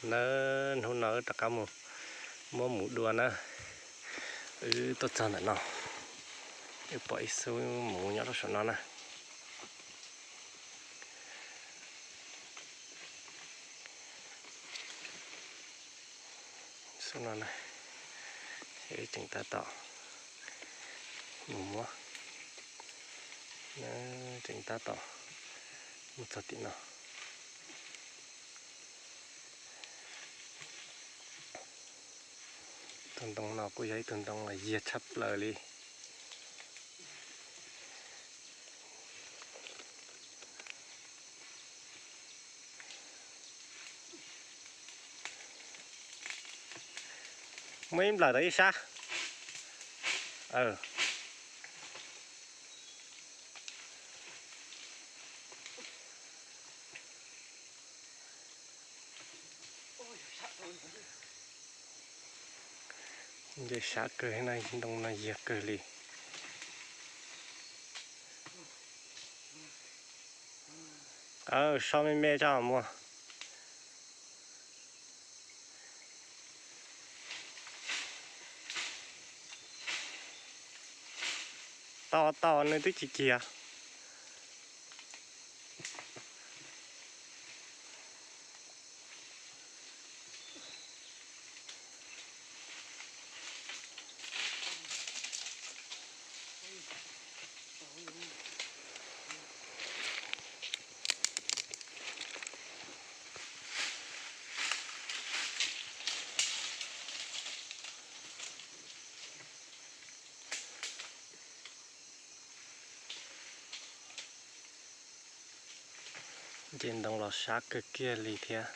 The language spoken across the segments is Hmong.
Nawb, hnub no wb rov qab mus muab mus dua na. Wb tuaj txog ntawm no, wb pom ib xub mus nyob rau saum no na. Xub no na, wb tseem tab tom mus muab, tseem tab tom mus txog tim no. Tus ntoo no kuj yog ib tug ntoo uas yiag tshaj plaws li. Muaj ib nplawm rau ib sab. Nce sab kawg na, ntoo no yiag kawg li. So me me tso muag. Tau tau, nws twb ci kiag. Nce ntoo los sab kawg kiag li thiab.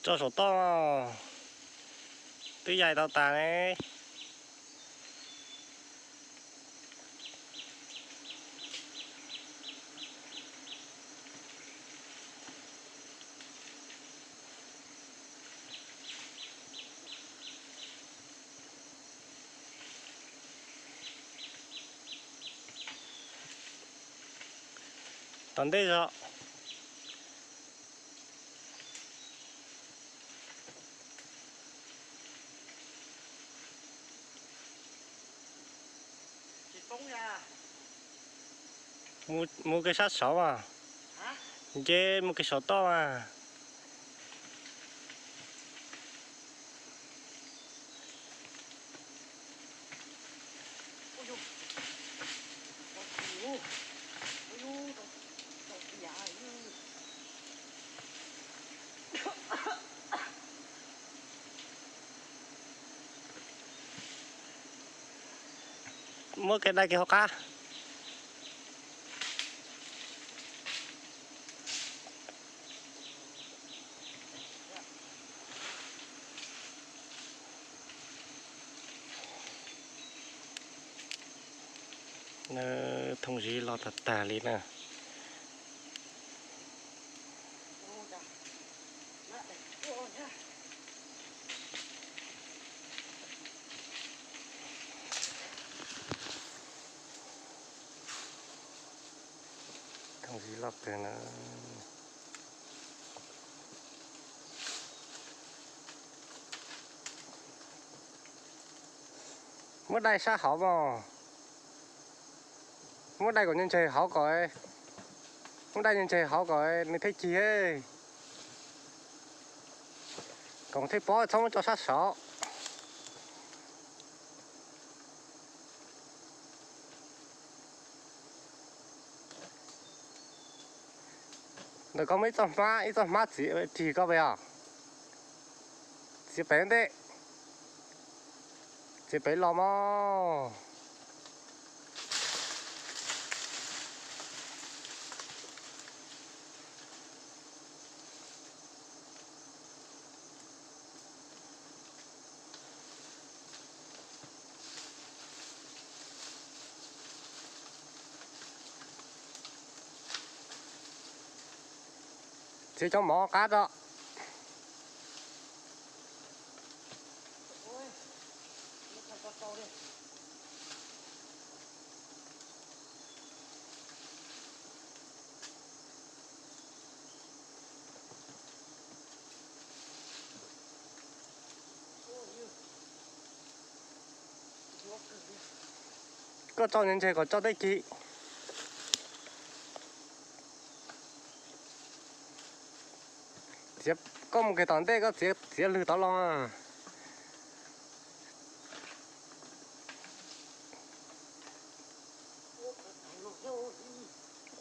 Tso saum toj, twb yaim tau tas ne. Tom ntej zog. Mus kiag sab saud mas. Nce mus kiag saum toj mas. Muab kev dai kiag hauv qab. Thooj zib loj tag tag li na. Zis loj kawg na. Muab dai sab hauv mog. Muab dai kom ntseg hauv kom, muab dai ntseg hauv kom nws thiaj cig. Kom thiaj pob, txhob muab tso sab saud. Ntawm koj muaj ib txoj hmab, ib txoj hmab txiav rig koj pem os. Txiav pem ntej, txiav pem los mog. Txiav cov mov qab tso. Koj tso ntseg kom tso tej cig. Txiav, koj mus kiag tom ntej, koj txiav, txiav lwg tod los.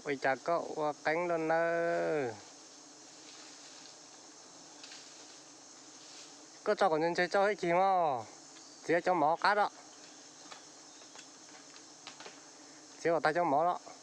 Ua cas koj ua qeeb luaj nawb? Koj tso kom ntseg tso ib cig mog. Txiav cov mov qab los. Txiav kom tag cov mov los.